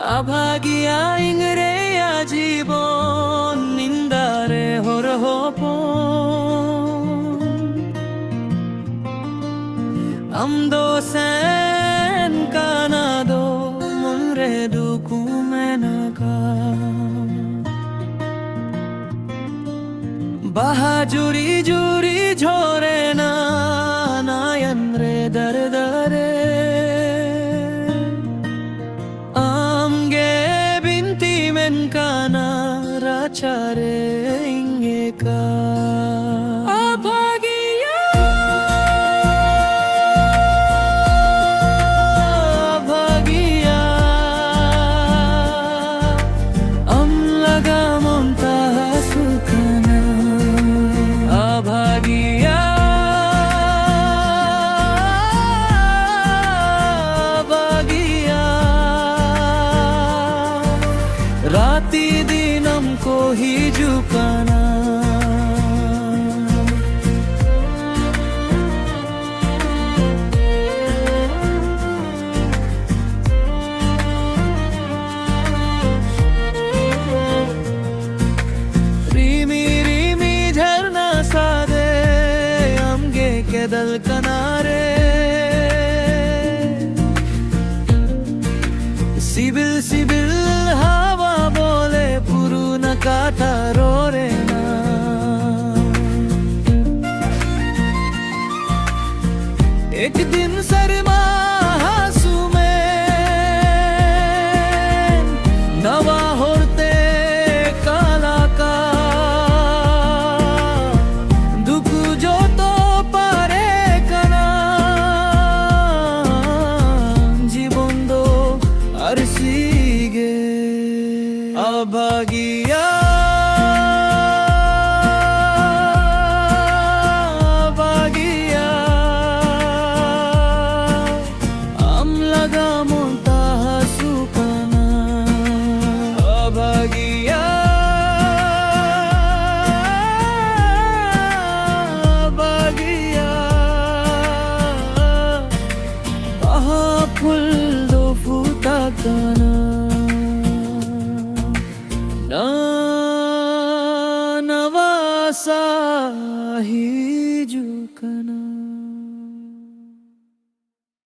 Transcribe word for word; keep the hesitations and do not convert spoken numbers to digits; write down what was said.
ᱟᱵᱷᱟᱜᱤᱭᱟ ᱤᱧ ᱨᱮᱭᱟᱜ ᱡᱤᱵᱚᱱ ᱱᱤᱱᱫᱟ ᱨᱮ ᱦᱚᱨ ᱦᱚᱯᱚᱱ᱾ ᱟᱢ ᱫᱚ ᱥᱮᱱ ᱠᱟᱱᱟ ᱫᱚ ᱢᱚᱱ ᱨᱮ ᱫᱩᱠ ᱢᱮᱱᱟᱜᱼᱟ᱾ ᱵᱟᱦᱟ ᱡᱩᱨᱤ ᱡᱩᱨᱤ ᱡᱷᱚᱨᱮᱱᱟ ᱱᱟᱭᱚᱱ ᱨᱮ ᱫᱟᱨᱮ ᱫᱟᱨᱮ᱾ ᱟᱢ ᱜᱮ ᱵᱤᱱᱛᱤ ᱢᱮᱱ ᱠᱟᱱᱟ ᱨᱟᱪᱟ ᱨᱮ ᱤᱧ ᱮᱠᱟ᱾ ᱟᱵᱷᱟᱜᱤᱭᱟ, ᱟᱵᱷᱟᱜᱤᱭᱟ, ᱟᱢ ᱞᱟᱜᱟ ᱢᱚᱱ ᱛᱟᱦᱟᱥᱩ ᱠᱟᱱᱟ᱾ ᱟᱵᱷᱟᱜᱤᱭᱟ, ᱟᱵᱷᱟᱜᱤᱭᱟ, ᱨᱟᱛᱤ ᱫᱤᱱᱟᱹᱢ ᱠᱚ ᱦᱤᱡᱩᱜ ᱠᱟᱱᱟ᱾ ᱨᱤᱢᱤ ᱨᱤᱢᱤ ᱡᱷᱟᱨᱱᱟ ᱥᱟᱫᱮ ᱟᱢᱜᱮ ᱠᱮᱫᱟᱞ ᱠᱟᱱᱟ ᱨᱮ᱾ ᱥᱤᱵᱤᱞ ᱥᱤᱵᱤᱞ ᱦᱟᱣᱟ ᱵᱚᱞᱮ ᱯᱩᱨᱩᱱᱟ ᱠᱟᱛᱷᱟ ᱨᱚᱲᱮᱱᱟ᱾ ᱮᱠ ᱫᱤᱱ ᱥᱮᱨᱢᱟ ᱦᱟᱹᱥᱩᱢᱮ ᱱᱟᱣᱟ ᱦᱚᱨᱛᱮ ᱠᱟᱞᱟᱠᱟ᱾ ᱫᱩᱠ ᱡᱚᱛᱚ ᱯᱟᱨᱮ ᱠᱟᱱᱟ᱾ ᱡᱤᱵᱚᱱ ᱫᱚ ᱟᱨᱥᱤ ᱜᱮ᱾ ᱟᱵᱷᱟᱜᱤᱭᱟ, ᱟᱵᱷᱟᱜᱤᱭᱟ, ᱟᱢ ᱞᱟᱜᱟ ᱢᱚᱱ ᱛᱟᱦᱟᱥᱩ ᱠᱟᱱᱟ᱾ ᱟᱵᱷᱟᱜᱤᱭᱟ, ᱟᱵᱷᱟᱜᱤᱭᱟ, ᱵᱟᱦᱟ ᱯᱷᱩᱞ ᱫᱚ ᱯᱷᱩᱴᱟ ᱠᱟᱱᱟ᱾ Here